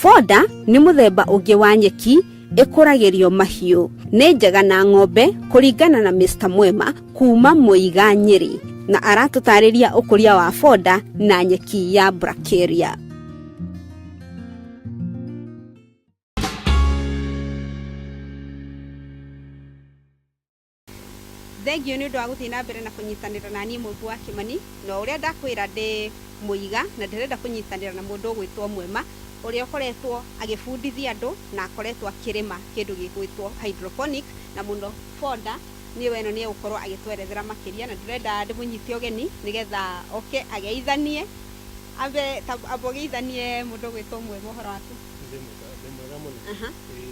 Fodder nĩ mũthemba ũngĩ wa nyeki ĩkũragĩrio mahiũ. Nĩ njega na ng'ombe kũringana na Mr Mwema kuma Mũiga Nyĩrĩ, na aratũtarĩria ũkũria wa fodder na nyeki ya Brachiaria. Thengiũ nĩ ũndũ wa gũthiĩ na mbere na kũnyitanĩra na niĩ Mũmbi wa Kĩmani, na o ũrĩa ndakwĩra ndĩ Mũiga na ndĩrenda kũnyitanĩra na mũndũ ũgwĩtwo Mwema, ũrĩa ũkoretwo agĩbundithia andũ na akoretwo akĩrĩma kĩndũ gĩgwĩtwo hydroponic na mũno fodder, nĩwe ĩno nĩ egũkorwo agĩtwerethera makĩria na ndĩrenda ndĩmũnyite ũgeni nĩgetha oke ageithanie, ambe amba ũgeithanie mũndũ ũgwĩtwo Mwema ũhoro waku? Ndĩ mwega mũno.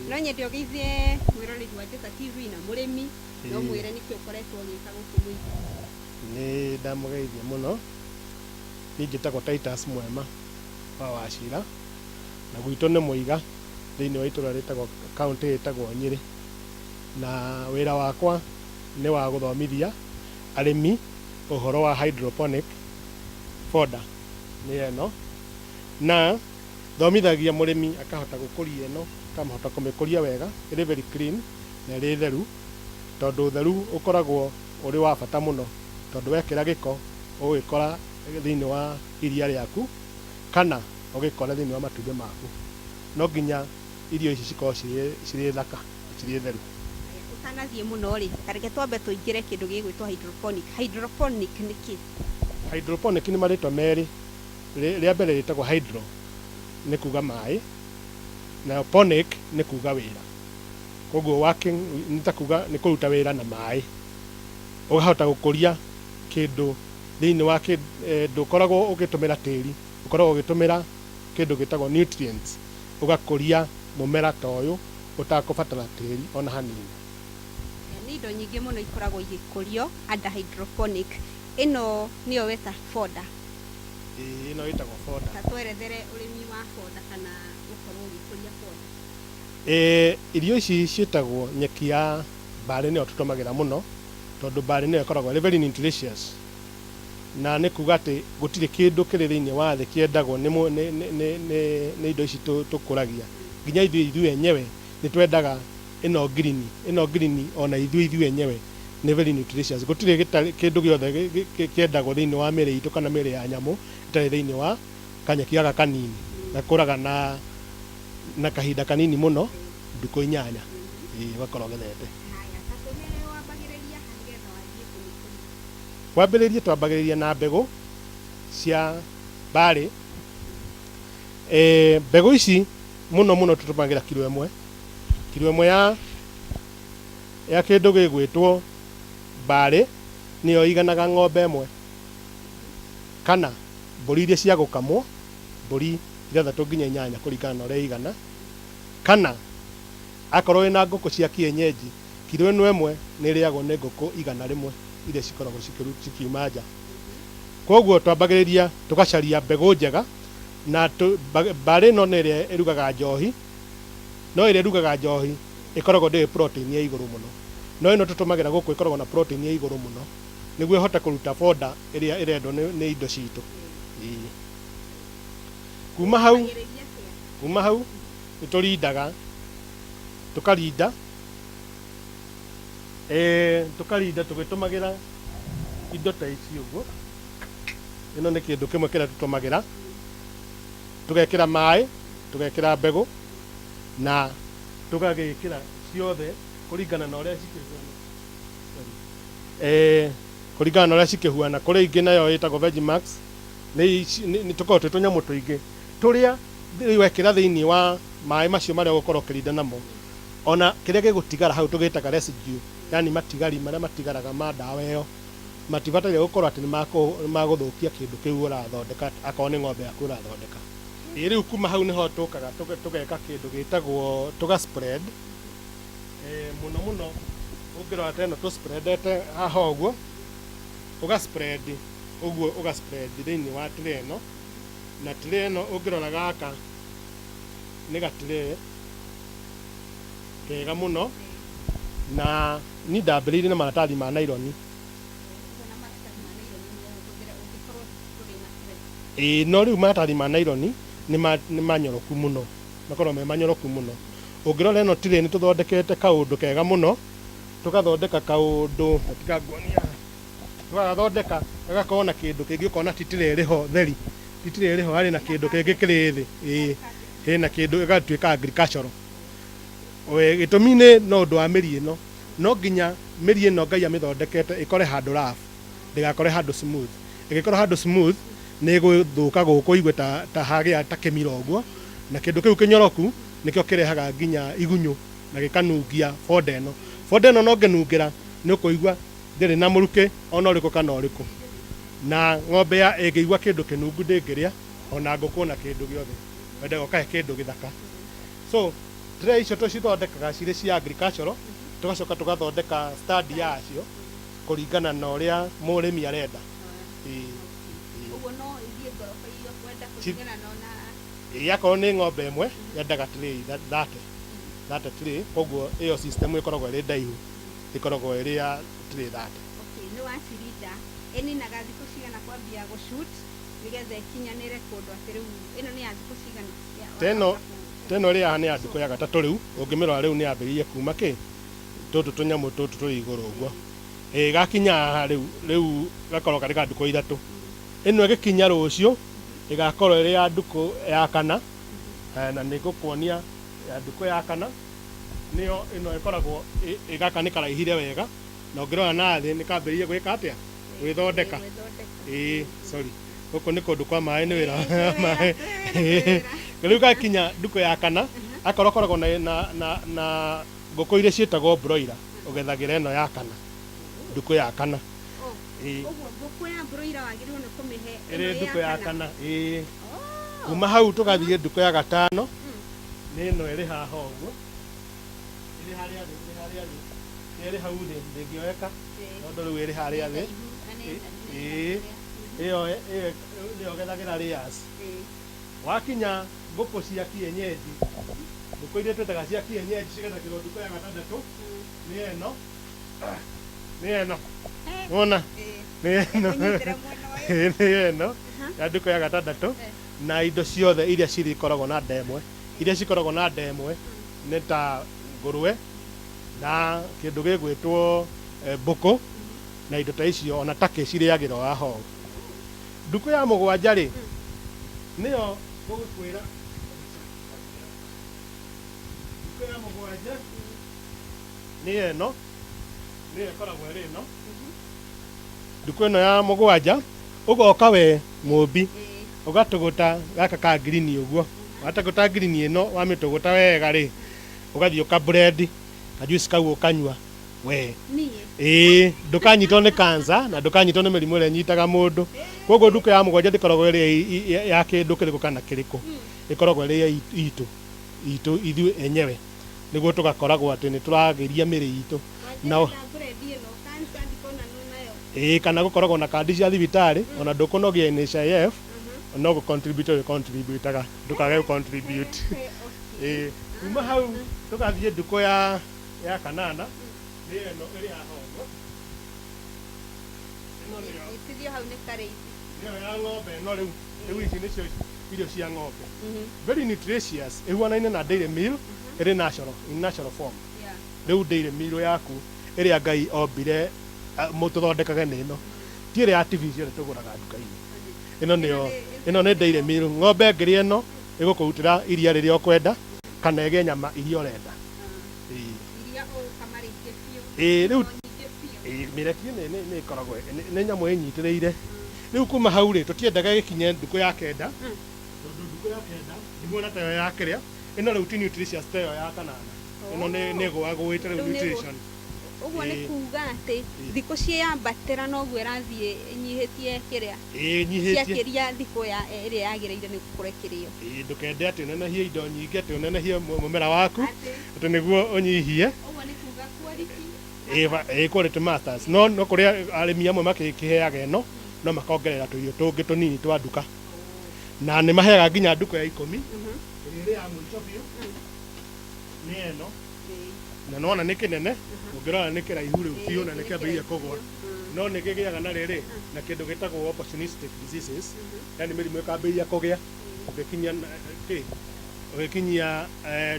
No nyende ũgeithie mwĩroreri wa Njata TV na mũrĩmi na ũmwĩre nĩkĩ ũkoretwo ũgĩka gũkũ Mũiga. Nĩ ndamũgeithia mũno. Niĩ njĩtagwo Titus Mwema wa Wachira, na gwitũ nĩ Mũiga thĩinĩ wa itũra rĩtagwo, kaũntĩ ĩtagwo Nyĩrĩ. Na wĩra wakwa nĩ wa gũthomithia arĩmi ũhoro wa hydroponic fodder nĩyo ĩno, na Thomithagia mũrĩmi akahota gũkũria ĩno, akamahota kũmĩkũria wega ĩrĩ very clean na ĩrĩ theru, tondũ ũtheru ũkoragwo ũrĩ wa bata mũno, tondũ wekĩra gĩko ũgũgĩkora thĩinĩ wa iria rĩaku kana ũgĩkore thĩinĩ wa matumbĩ maku. No nginya irio ici cikorwo cirĩ thaka na cirĩ theru. Ũtanathiĩ mũno rĩ, ta reke twambe tũingĩre kĩndũ gĩgwĩtwo hydroponic. Hydroponic nĩ kĩ? Hydroponic nĩ marĩtwa merĩ. Rĩa mbere rĩtagwo hydro nĩ kuga maĩ, nayo ponic nĩ kuga wĩra. Koguo working nĩ ta kuga nĩ kũruta wĩra na maĩ. Ũkahota gũkũria kĩndũ thĩinĩ wa ndũkoragwo ũgĩtũmĩra tĩri, ũkoragwo ũgĩtũmĩra kĩndũ gĩtagwo nutrients, ũgakũria mũmera ta ũyũ ũtakũbatara tĩri ona hanini. Nĩ indo nyingĩ mũno ikoragwo igĩkũrio under hydroponic. Ĩno nĩyo weta fodder. Ĩĩ ĩno ĩtagwo fodder. Ta twerethere ũrĩmi wa fodder kana gũkorwo ũgĩkũria fodder. Ĩĩ irio ici ciĩtagwo nyeki ya mbarĩ nĩyo tũtũmagĩra mũno tondũ mbarĩ nĩyo ĩkoragwo ĩrĩ very nutritious na nĩ kuga atĩ gũtirĩ kĩndũ kĩrĩ thĩinĩ wa thĩ kĩendagwo nĩ nĩ indo ici tũkũragia. Nginya ithuĩ ithuĩ enyewe nĩ twendaga ĩno ngirini, ĩno ngirini ona ithuĩ ithuĩ enyewe nĩ very nutritious. Gũtirĩ kĩndũ gĩothe kĩendagwo thĩinĩ wa mĩĩrĩ itũ kana mĩĩrĩ ya nyamũ ĩtarĩ thĩinĩ wa kanyeki gaka kanini. Gakũraga na kahinda kanini mũno, ndukũ inyanya, ĩĩ ũgakorwo ũgethete. Kwambĩrĩria twambagĩrĩria na mbegũ cia barley. Mbegũ ici mũno mũno tũtũmagĩra kiro ĩmwe, kiro ĩmwe ya kĩndũ gĩgwĩtwo barley nĩyo ĩiganaga ng'ombe ĩmwe kana mbũri iria cia gũkamwo, mbũri ithathatũ nginya inyanya kũringana na ũrĩa ĩigana, kana akorwo wĩna ngũkũ cia kienyeji, kiro ĩno ĩmwe nĩ ĩrĩagwo nĩ ngũkũ 100 iria cikoragwo cikiuma nja. Koguo twambagĩrĩria tũgacaria mbegũ njega na barley ĩno nĩ ĩrĩa ĩrugaga njohi, no ĩrĩa ĩrugaga njohi ĩkoragwo ndĩrĩ protein ya igũrũ mũno. No ĩno tũtũmagĩra gũkũ ĩkoragwo na protein ya igũrũ mũno nĩguo ĩhote kũruta fodder ĩrĩa ĩrendwo nĩ indo citũ. Ĩĩ. Kuma hau, kuma hau nĩ tũrindaga, tũkarinda, tũkarinda tũgĩtũmagĩra indo ta ici ũguo. Ĩno nĩ kĩndũ kĩmwe kĩrĩa tũtũmagĩra, tũgekĩra maĩ, tũgekĩra mbegũ na tũgagĩkĩra ciothe kũringana na ũrĩa cikĩhuana. Kũringana na ũrĩa cikĩhuana. Kũrĩ ingĩ nayo ĩtagwo Vegmax, nĩ tũkoragwo twĩ tũnyamũ tũingĩ tũrĩa rĩu wekĩra thĩinĩ wa maĩ macio marĩa ũgũkorwo ũkĩrinda namo, ona kĩrĩa gĩgũtigara hau tũgĩtaga residue, yani matigari marĩa matigaraga ma ndawa ĩyo, matibataire gũkorwo atĩ nĩ magũthũkia kĩndũ kĩu ũrathondeka akorwo nĩ ng'ombe yaku ũrathondeka. Ĩĩ rĩu kuma hau nĩho tũkaga tũgeka kĩndũ gĩtagwo tũga spread, mũno mũno ũngĩrora ta ĩno tũ spread ete haha ũguo, ũga spread ũguo ũga spread thĩinĩ wa tray ĩno, na tray ĩno ũngĩrora gaka nĩ ga tray kega mũno, na niĩ ndambĩrĩirie na maratathi ma naironi. Ĩĩ no rĩu maratathi ma naironi nĩ manyoroku mũno, Makoragwo me manyoroku mũno. Ũngĩrora ĩno tray, nĩ tũthondekete kaũndũ kega mũno, tũgathondeka kaũndũ na tiga nguonia, tũgagathondeka gagakorwo na kĩndũ kĩngĩ, ũkona ti tray ĩrĩ ho theri, ti tray ĩrĩ ho, harĩ na kĩndũ kĩngĩ kĩrĩ thĩ. Ĩĩ, hena kĩndũ ĩgatuĩka agricultural. Gĩtũmi nĩ no ũndũ wa mĩri ĩno, no nginya mĩri ĩno Ngai amĩthondekete ĩkore handũ rough, ndĩgakore handũ smooth. Ĩngĩkorwo handũ smooth, nĩ ĩgũthũka gũkũ, igue ta hagĩa ta kĩmira ũguo, na kĩndũ kĩu kĩnyoroku nĩkĩo kĩrehaga nginya igunyũ na gĩkanungia fodder ĩno. Fodder ĩno no ngĩnungĩra, nĩ ũkũigua ndĩrĩ na mũrukĩ ona ũrĩkũ kana ũrĩkũ, na ng'ombe ya ĩngĩigua kĩndũ kĩnungu ndĩngĩrĩa, ona ngũkũ, ona kĩndũ gĩothe. Wendaga ũkahe kĩndũ gĩthaka. So tray icio tũcithondekaga cirĩ cia agricultural, tũgacoka tũgathondeka stand yacio kũringana na ũrĩa mũrĩmi arenda. Ĩĩ. Ũguo no ithiĩ ngoroba iria ũkwenda kũringana na ona Ĩĩ, akorwo nĩ ng'ombe ĩmwe yendaga tray 30 tray, koguo ĩyo system ĩkoragwo ĩrĩ ndaihu, ĩkoragwo ĩrĩ ya tray 30. Okay, nĩ wacirinda, ĩninaga thikũ cigana kwambia gũshoot nĩgetha ĩkinyanĩre kũndũ atĩ rĩu ĩno nĩ ya thikũ cigana? Teno ĩrĩ haha nĩ ya ndukũ ya gatatũ. Rĩu ũngĩmĩrora, rĩu nĩ yambĩrĩirie kuma kĩ tũtũ tũnyamũ tũtũ tũrĩ igũrũ ũguo. Ĩ gakinya haha rĩu gakorwo karĩ ka ndukũ 3. Ĩno ĩgĩkinya rũciũ ĩgakorwo ĩrĩ ya ndukũ ya kana. Na nĩ ngũkuonia ya ndukũ ya kana nĩyo ĩno ĩkoragwo gaka nĩ karaihire wega, na ũngĩrora na thĩ nĩ kambĩrĩirie gwĩka atĩa? Gwĩthondeka. Ĩĩ, sorry, gũkũ nĩ kũndũ kwa maĩ, nĩ wĩra wa maĩ. Rĩu gakinya ndukũ ya kana, akorwo koragwo na ngũkũ iria ciĩtagwo broiler, ũgethagĩra ĩno ya kana, ndukũ ya kana. Ĩĩ. Ũguo ngũkũ ya broiler wagĩrĩirwo nĩ kũmĩhe ĩrĩ ĩno ndukũ ya kana. Ĩĩ, kuma hau tũgathiĩ ndukũ ya gatano, nĩ ĩno ĩrĩ haha ũguo, ĩrĩ harĩa thĩ, ĩrĩ harĩa thĩ, ĩrĩ hau thĩ, ndĩngĩoeka tondũ rĩu ĩrĩ harĩa thĩ. Ĩĩ, ĩyo nĩyo ũgethagĩra layers. Wakinya ngũkũ cia kienyeji, ngũkũ iria twĩtaga cia kienyeji cigethagĩrwo ndukũ ya gatandatũ, nĩ ĩno, nĩ ĩno wona, nĩ ĩno. Kũnyitĩra mwena ũyũ. Ĩĩ, nĩ ĩno ya ndukũ ya gatandatũ, na indo ciothe iria cirĩkoragwo na nda ĩmwe, iria cikoragwo na nda ĩmwe nĩ ta ngũrwe na kĩndũ gĩgwĩtwo mbũkũ na indo ta icio, ona takĩ cirĩagĩrwo haha ũũ. Ndukũ ya mũgwanja rĩ, nĩyo ngũgĩkwĩra, ndukũ ya mũgwanja nĩ ĩno, nĩyo ĩkoragwo ĩrĩ ĩno ndukũ ĩno ya mũgwanja. Ũgoka we mũmbi, ũgatũgũta gaka ka ngirini ũguo, watũgũta ngirini ĩno, wamĩtũgũta wega rĩ, ũgathiĩ ũka blend kajuice kau, ũkanyua we. Niĩ? Ĩĩ, ndũkanyitwo nĩ cancer na ndũkanyitwo nĩ mĩrimũ ĩrĩa ĩnyitaga mũndũ. Koguo ndukũ ya mũgwanja ndĩkoragwo ĩrĩ ya kĩndũ kĩrĩkũ kana kĩrĩkũ, ĩkoragwo ĩrĩ ya itũ ithuĩ enyewe, nĩguo tũgakoragwo atĩ nĩ tũragĩria mĩrĩ itũ na Wanjĩra blend ĩno, cancer ndikonanwo nayo. Ĩĩ, kana gũkoragwo na kandi cia thibitarĩ, ona ndũkũnogia NHIF, no gũ contribute ũrĩ contribute-aga, ndũkage gũ contribute. Ĩĩ, kuma hau tũgathiĩ ndukũ ya kanana, nĩ ĩno ĩrĩ haha ũguo. Ĩno nĩyo Nyitithio hau nĩ karĩithi. Nĩyo ya ng'ombe ĩno. Rĩu ici nĩcio irio cia ng'ombe, very nutritious, ĩhuanaine na dairy meal ĩrĩ natural, in natural form. Rĩu dairy meal yaku ĩrĩa Ngai ombire mũtũthondekage nĩ ĩno, ti ĩrĩa artificial tũgũraga nduka-inĩ. Ĩno nĩyo, ĩno nĩ dairy meal. Ng'ombe ĩngĩrĩa ĩno, ĩgũkũrutĩra iria rĩrĩa ũkwenda kana ĩgĩe nyama iria ũrenda. Ĩĩ. Iria ũgũkama rĩingĩ biũ. Ĩĩ, rĩu No nyingĩ biũ. Ĩĩ, mĩrekie nĩ ĩkoragwo nĩ nyamũ ĩnyitĩrĩire. Rĩu kuma hau rĩ, tũtiendaga ĩgĩkinye ndukũ ya kenda, tondũ ndukũ ya kenda ndiguona ta ĩyo ya kĩrĩa ĩno rĩu ti nutritious ta ĩyo ya kanana. Ĩno nĩ ĩgũagũĩte rĩu Rĩu nĩ nutrition. Ũguo nĩ Ĩĩ. kuga atĩ thikũ ciĩyambatĩra noguo ĩrathiĩ ĩnyihĩtie kĩrĩa Ĩĩ, nyihĩtie. Ciakĩria thikũ ya ĩrĩa yagĩrĩire nĩ gũkorwo ĩkĩrĩo. Ĩĩ, ndũkende atĩ ũnenehie indo nyingĩ, atĩ ũnenehie mũmera waku atĩ atĩ nĩguo ũnyihie. Ũguo nĩ kuga quality. Ĩĩ, quality masters. No kũrĩa arĩmi amwe makĩheaga ĩno, no makongerera tũirio tũngĩ tũnini twa nduka, na nĩ maheaga nginya ndukũ ya 10, ĩrĩa ĩrĩ ya mũico biũ, nĩ ĩno. Na nona nĩ kĩnene, ũngĩrora nĩ kĩraihu rĩu biũ na nĩ kĩambĩrĩirie kũgũa, no nĩ kĩgĩaga na rĩrĩ na kĩndũ gĩtagwo opportunistic diseases, yani mĩrimũ ĩkambĩrĩria kũgĩa ũngĩkinya kĩ Ũgĩkinyia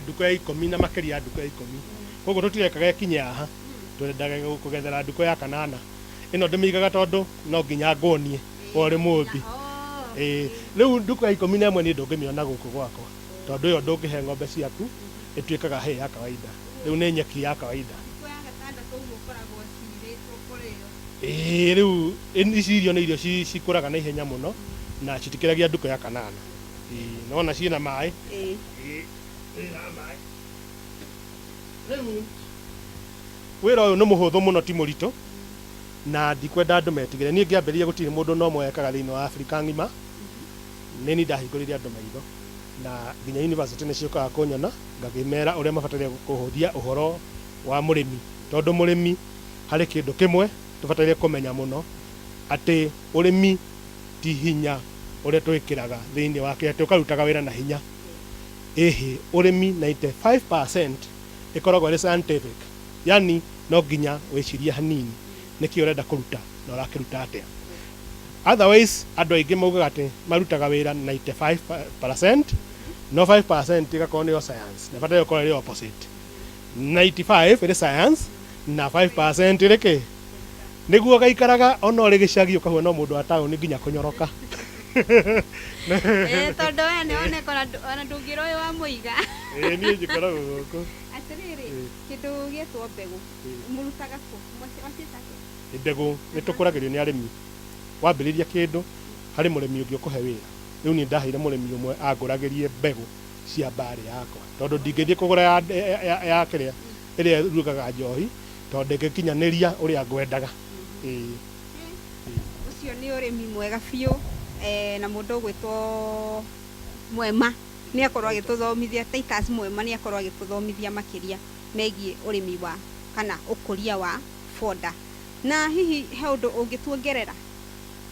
ndukũ ya ikũmi na makĩria ya ndukũ ya ikũmi. Koguo tũtirekaga ĩkinye haha, twendaga kũgethera ndukũ ya kanana. Ĩno ndĩmĩigaga tondũ no nginya nguonie we ũrĩ mũmbi. Ĩĩ, rĩu ndukũ ya 11 niĩ ndũngĩmĩona gũkũ gwakwa tondũ ĩyo ndũngĩhe ng'ombe ciaku, ĩtuĩkaga hay ya kawaida. Rĩu nĩ nyeki ya kawaida. Ndukũ ya gatandatũ ũguo ũkoragwo cirĩtwo kũrĩo. Ĩĩ, rĩu ici irio nĩ irio cikũraga na ihenya mũno na citikĩragia ndukũ ya kanana. Ĩĩ, nĩwona ciĩna maĩ. Ĩĩ. Ĩĩ, ciĩna maĩ. Rĩu wĩra ũyũ nĩ mũhũthũ mũno, ti mũritũ, na ndikwenda andũ metigĩre. Niĩ ngĩambĩrĩria gũtirĩ mũndũ na ũmwe wekaga thĩinĩ wa Afrika ng'ima. Nĩ niĩ ndahingũrĩire andũ maitho, na nginya university nĩ ciũkaga kũnyona ngakĩmera ũrĩa mabataire kũhũthia ũhoro wa mũrĩmi, tondũ mũrĩmi harĩ kĩndũ kĩmwe tũbataire kũmenya mũno, atĩ ũrĩmi ti hinya ũrĩa twĩkĩraga thĩinĩ wake, atĩ ũkarutaga wĩra na hinya. Ĩhĩ, ũrĩmi 95% ĩkoragwo ĩrĩ scientific, yani no nginya wĩcirie hanini nĩkĩ ũrenda kũruta na ũrakĩruta atĩa. Otherwise andũ aingĩ maugaga atĩ marutaga wĩra 95%, no 5% ĩgakorwo nĩyo science, na ĩbataire gũkorwo ĩrĩ opposite, 95 ĩrĩ science na 5% ĩrĩ kĩ, nĩguo gaikaraga ona ũrĩ gĩcagi ũkahuana o mũndũ wa taũni nginya kũnyoroka. Ĩĩ, tondũ we nĩ woneka ona ndũngĩra ũyũ wa mũiga. Ĩĩ, niĩ njikaraga gũkũ. Atĩrĩrĩ, kĩndũ gĩetwo mbegũ mũrutaga kũ? Waciĩta atĩa? Mbegũ nĩ tũkũragĩrio nĩ arĩmi. Wambĩrĩria kĩndũ harĩ mũrĩmi ũngĩ ũkũhe wĩra. Rĩu niĩ ndaheire mũrĩmi ũmwe angũragĩrie mbegũ cia mbarĩ yakwa, tondũ ndingĩthiĩ kũgũra ya kĩrĩa ĩrĩa ĩrugaga njohi, tondũ ndĩngĩkinyanĩria ũrĩa ngwendaga. Ĩĩ. Ũcio nĩ ũrĩmi mwega biũ, na mũndũ ũgwĩtwo Mwema nĩ akorwo agĩtũthomithia, Titus Mwema nĩ akorwo agĩtũthomithia makĩria megiĩ ũrĩmi wa kana ũkũria wa foda. Na hihi he ũndũ ũngĩtuongerera?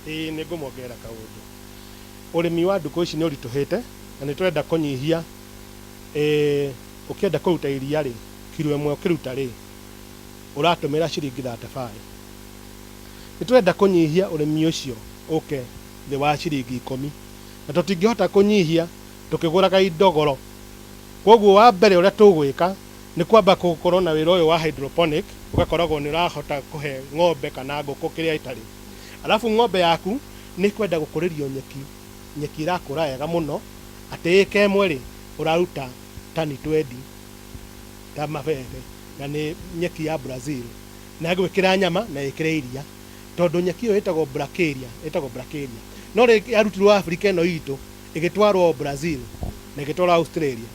Ĩĩ, nĩ ngũmongerera kaũndũ. Ũrĩmi wa ndukũ ici nĩ ũritũhĩte na nĩ tũrenda kũnyihia. Ũkĩenda kũruta iria rĩ, kiro ĩmwe ũkĩruta rĩ, ũratũmĩra ciringi 35. Nĩ tũrenda kũnyihia ũrĩmi ũcio ũke thĩ wa ciringi 10, na tũtingĩhota kũnyihia tũkĩgũraga indo goro. Koguo wa mbere ũrĩa tũgwĩka nĩ kwamba gũkorwo na wĩra ũyũ wa hydroponic, ũgakoragwo nĩ ũrahota kũhe ng'ombe kana ngũkũ kĩrĩa ĩtarĩ. Alafu ng'ombe yaku nĩ ĩkwenda gũkũrĩrio nyeki, nyeki ĩrakũra wega mũno, atĩ ĩka ĩmwe rĩ, ũraruta tani 20 ta mabebe, na nĩ nyeki ya Brazil, na ĩgwĩkĩra nyama na ĩkĩre iria, tondũ nyeki ĩyo ĩtagwo Brachiaria, ĩtagwo Brachiaria. No rĩ yarutirwo Afrika ĩno itũ ĩgĩtwarwo Brazil na ĩgĩtwarwo Australia.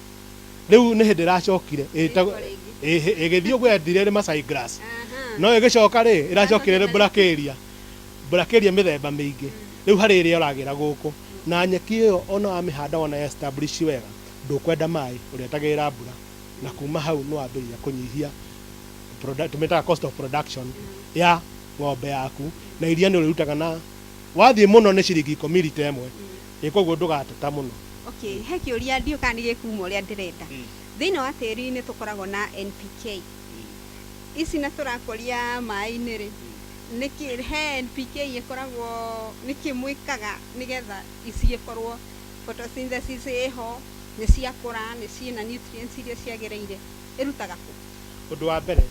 Rĩu nĩ hĩndĩ ĩracokire ĩgĩthiĩ ũguo yathire ĩrĩ Masai grass, no ĩgĩcoka rĩ, ĩracokire ĩrĩ Brachiaria. Brachiaria mĩthemba mĩingĩ. Rĩu harĩ ĩrĩa ũragĩra gũkũ, na nyeki ĩyo ona wamĩhanda wona establish wega, ndũkwenda maĩ, ũrĩetagĩrĩra mbura, na kuma hau nĩ wambĩrĩria kũnyihia tũmĩtaga cost of production ya ng'ombe yaku, na iria nĩ ũrĩrutaga na wathiĩ mũno nĩ ciringi 10 rita ĩmwe. Ĩ koguo ndũgateta mũno. Okay, he kĩũria ndiũ kana nĩ gĩkuma ũrĩa ndĩrenda. Thĩinĩ wa tĩri nĩ tũkoragwo na NPK. Ici na tũrakũria maĩ-inĩ rĩ, nĩkĩ he NPK ĩkoragwo, nĩkĩ mwĩkaga nĩgetha ici ĩkorwo photosynthesis ĩho, nĩ ciakũra, nĩ ciĩna nutrients iria ciagĩrĩire, ĩrutaga kũ? Ũndũ wa mbere,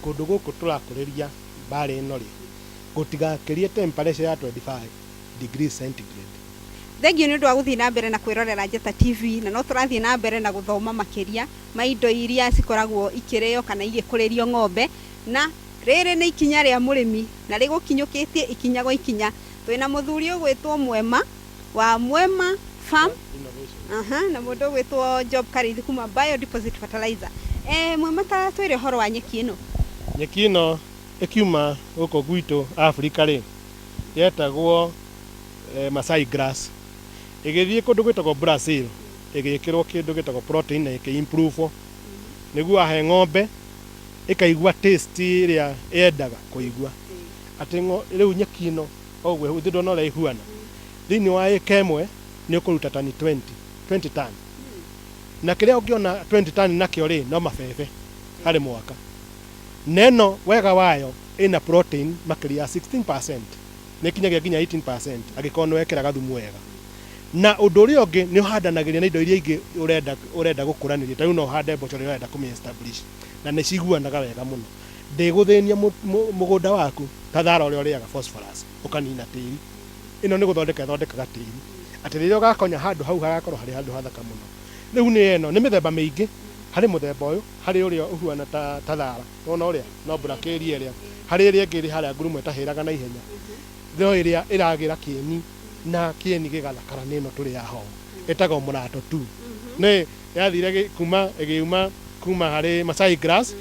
kũndũ gũkũ tũrakũrĩria mbarĩ ĩno rĩ, gũtigakĩrie temperature ya 25 degrees centigrade. Thengiũ nĩ ũndũ wa gũthiĩ na mbere na kwĩrorera Njata TV, na no tũrathiĩ na mbere na gũthoma makĩria ma indo iria cikoragwo ikĩrĩo kana igĩkũrĩrio ng'ombe, na rĩrĩ nĩ ikinya rĩa mũrĩmi na rĩgũkinyũkĩtie ikinya gwa ikinya. Twĩna mũthuri ũgwĩtwo Mwema wa Mwema Farm. Aha, na mũndũ ũgwĩtwo Job Karithi kuma Biodeposit Fertilizer. Mwema, ta twĩre ũhoro wa nyeki ĩno. Nyeki ĩno ĩkiuma gũkũ gwitũ Afrika rĩ, yetagwo Masai grass. Ĩgĩthiĩ kũndũ gwĩtagwo Brazil, ĩgĩkĩrwo kĩndũ gĩtagwo protein na ĩkĩ improve, nĩguo wahe ng'ombe ĩkaigua taste ĩrĩa yendaga kũigua. Atĩ rĩu nyeki ĩno ũguo ithuĩ ndona ũrĩa ĩhuana, thĩinĩ wa ĩka ĩmwe nĩ ũkũruta tani 20, 20 ton. Na kĩrĩa ũngĩona 20 ton nakĩo rĩ, no mabebe harĩ mwaka. Na ĩno wega wayo ĩna protein makĩria ya 16%, nĩ ĩkinyagia nginya 18% angĩkorwo nĩ wekĩra gathumu wega. Na ũndũ ũrĩa ũngĩ nĩ ũhandanagĩria na indo iria ingĩ ũrenda ũrenda gũkũranĩria. Ta rĩu no ũhande mboco rĩrĩa ũrenda kũmĩ establish na nĩ ciguanaga wega mũno. Ndĩgũthĩnia mũgũnda waku ta thara ũrĩa ũrĩaga phosphorus ũkanina tĩri. Ĩno nĩ gũthondeka ĩthondekaga tĩri atĩ rĩrĩa ũgakonya handũ hau hagakorwo harĩ handũ hathaka mũno. Rĩu nĩ ĩno nĩ mĩthemba mĩingĩ, harĩ mũthemba ũyũ, harĩ ũrĩa ũhuana ta ta thara, nĩwona ũrĩa no brachiaria ĩrĩa, harĩ ĩrĩa ĩngĩ ĩrĩ harĩa ngurumo ĩtahĩraga na ihenya, no ĩrĩa ĩragĩra kĩeni na kĩeni gĩgathakara nĩ ĩno tũrĩ ya hoho, ĩtagwo mũrato tu. Nĩ yathire kuma ĩgĩuma kuma harĩ Masai grass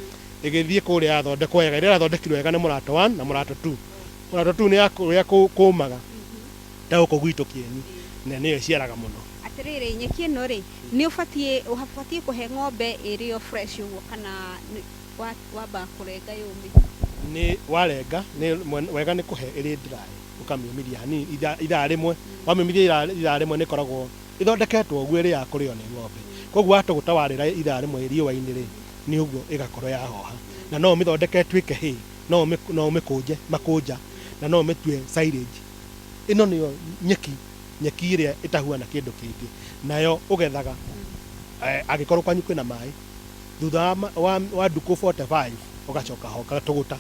ĩgĩthiĩ kũrĩa yathondekwo wega, ĩrĩa ĩrathondekirwo wega nĩ mũrato 1 na mũrato 2. Mũrato 2 nĩ ya kũrĩa kũmaga ta gũkũ gwitũ kĩeni na nĩyo ĩciaraga mũno. Atĩrĩrĩ, nyeki ĩno rĩ, nĩ ũbatiĩ ũbatiĩ kũhe ng'ombe ĩrĩ o fresh ũguo kana wambaga kũrenga yũme? Nĩ warenga nĩ wega nĩ kũhe ĩrĩ dry ũkamĩũmithia hanini ithaa rĩmwe. Wamĩũmithia ithaa rĩmwe nĩ ĩkoragwo ĩthondeketwo ũguo ĩrĩ ya kũrĩo nĩ ng'ombe. Koguo watũgũta warĩra ithaa rĩmwe riũa-inĩ rĩ, nĩ ũguo ĩgakorwo yahoha. Na no ũmĩthondeke ĩtuĩke hay, no ũmĩkũnje makũnja na no ũmĩtue silage. Ĩno nĩyo nyeki, nyeki ĩrĩa ĩtahuana kĩndũ kĩngĩ. Nayo ũgethaga angĩkorwo kwanyu kwĩna maĩ. Thutha wa ndukũ 45 ũgacoka ho ũgatũgũta.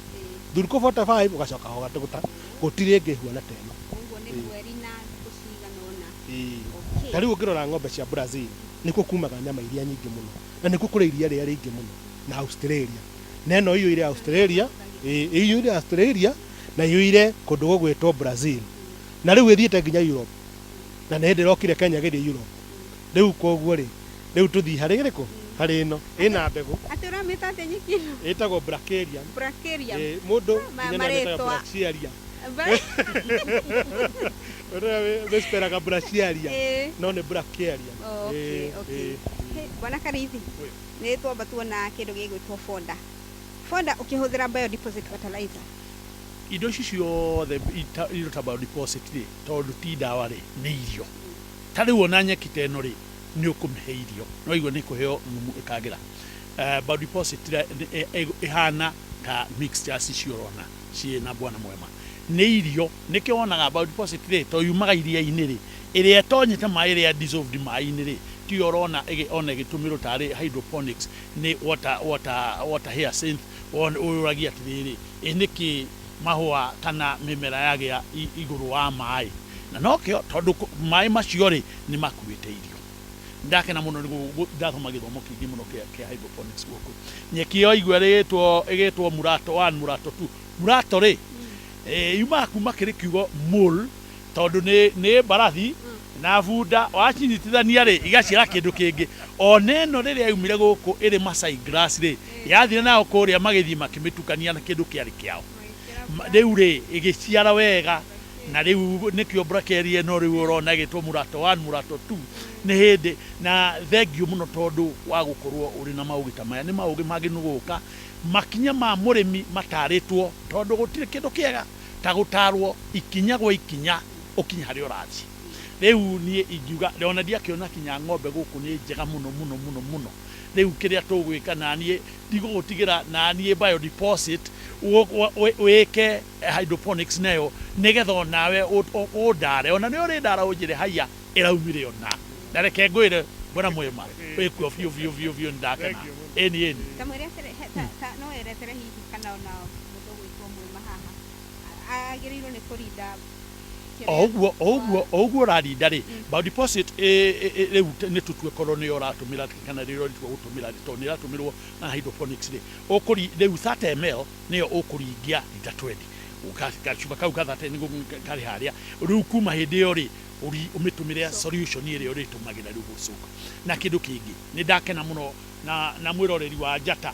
Thurukũ 45 ũgacoka ho ũgatũgũta. Gũtirĩ ĩngĩ ĩhuana ta ĩno. Ũguo nĩ mweri na thikũ cigana ũna. Ĩĩ. Ta rĩu ũngĩrora ng'ombe cia Brazil, nĩkuo kumaga nyama iria nyingĩ mũno. Na nĩkuo kũrĩ iria rĩrĩa rĩingĩ mũno, na Australia. Na ĩno ĩiyũire Australia, ĩĩ, ĩiyũire Australia na ĩiyũire kũndũ gũgwĩtwo Brazil. Na rĩu ĩthiĩte nginya Europe. Na nĩ hĩndĩ ĩrokire Kenya ĩgĩthiĩ Europe. Rĩu koguo rĩ, rĩu tũthiĩ harĩ ĩrĩkũ? Harĩ ĩno. Ĩna mbegũ. Atĩ ũramĩta atĩa nyeki ĩno? Ĩtagwo Brachiaria. Brachiaria. Ĩĩ, mũndũ nginya nĩ amĩtaga Brachiaria. Ũrĩa wĩsperaga Brachiaria, no nĩ Brachiaria. Okay, okay. Bwana Karithi, nĩ twamba tuona kĩndũ gĩgwĩtwo fonda. Fonda ũkĩhũthĩra biodeposit fertilizer. Indo ici ciothe indo ta biodeposit rĩ, tondũ ti ndawa rĩ, nĩ irio. Ta rĩu ona nyeki ta ĩno rĩ, nĩ ũkũmĩhe irio. Nĩ waigua nĩ ĩkũheo thumu ĩkagĩra. Biodeposit ĩhana ta mixtures icio ũrona ciĩ na Bwana Mwema. Nĩ irio. Nĩkĩo wonaga biodeposit rĩ, to yumaga iria-inĩ rĩ, ĩrĩa ĩtonyete maĩ ĩrĩa dissolved maĩ-inĩ rĩ, tiyo ũrona ona ĩgĩtũmĩrwo tarĩ hydroponics nĩ water, water, water hyacinth, ũyũragia atĩrĩrĩ, ĩ nĩkĩ mahũa kana mĩmera yagĩa igũrũ wa maĩ? Na nokĩo tondũ maĩ macio rĩ, nĩ makuĩte irio. Ndakena mũno nĩ ndathoma gĩthomo kĩingĩ mũno kĩa hydroponics gũkũ. Nyeki ĩyo waigua ĩgĩtwo ĩgĩtwo murato 1, murato 2. Murato rĩ, yumaga kuma kĩrĩ kiugo mul, tondũ nĩ nĩ mbarathi na bunda wacinyitithania rĩ, igaciara kĩndũ kĩngĩ. Ona ĩno rĩrĩa yaumire gũkũ ĩrĩ Masai grass rĩ, yathire nayo kũrĩa magĩthiĩ makĩmĩtukania na kĩndũ kĩarĩ kĩao. Rĩu rĩ, ĩgĩciara wega na rĩu nĩkĩo brachiaria ĩno rĩu ũrona ĩgĩtwo murato 1, murato 2. Nĩ hĩndĩ na thengiũ mũno tondũ wa gũkorwo ũrĩ na maũgĩ ta maya. Nĩ maũgĩ mangĩ nĩ gũka makinya ma mũrĩmi matarĩtwo tondũ gũtirĩ kĩndũ kĩega ta gũtarwo ikinya gwa ikinya ũkinye harĩa ũrathiĩ. Rĩu niĩ ingiuga ona ndiakĩona kinya ng'ombe gũkũ nĩ njega mũno mũno mũno mũno. Rĩu kĩrĩa tũgwĩka naniĩ ndigũgũtigĩra naniĩ biodeposit wĩke hydroponics nayo nĩgetha onawe ũndare ona nĩ ũrĩndara ũnjĩre haiya ĩraumire ona. Na reke ngwĩre Bwana Mwema wĩkuo biũ biũ biũ biũ nĩndakena. Ĩni ĩni. Ta mwĩre atĩrĩ, ta no erethere hihi kana ona mũndũ ũgwĩtwo Mwema haha agĩrĩirwo nĩ kũrinda O ũguo o ũguo o ũguo ũrarinda rĩ, biodeposit rĩu nĩ tũtue korwo nĩyo ũratũmĩra kana rĩrĩa ũrĩtua gũtũmĩra rĩ, tondũ nĩ ĩratũmĩrwo na hydroponics rĩ, ũkũri rĩu 30 ml nĩyo ũkũringia rita 20. Gacuba kau ka 30 nĩko karĩ harĩa. Rĩu kuma hĩndĩ ĩyo rĩ, ũmĩtũmĩre solution ĩrĩa ũrĩtũmagĩra rĩu gũcoka. Na kĩndũ kĩngĩ, nĩ ndakena mũno na mwĩroreri wa Njata.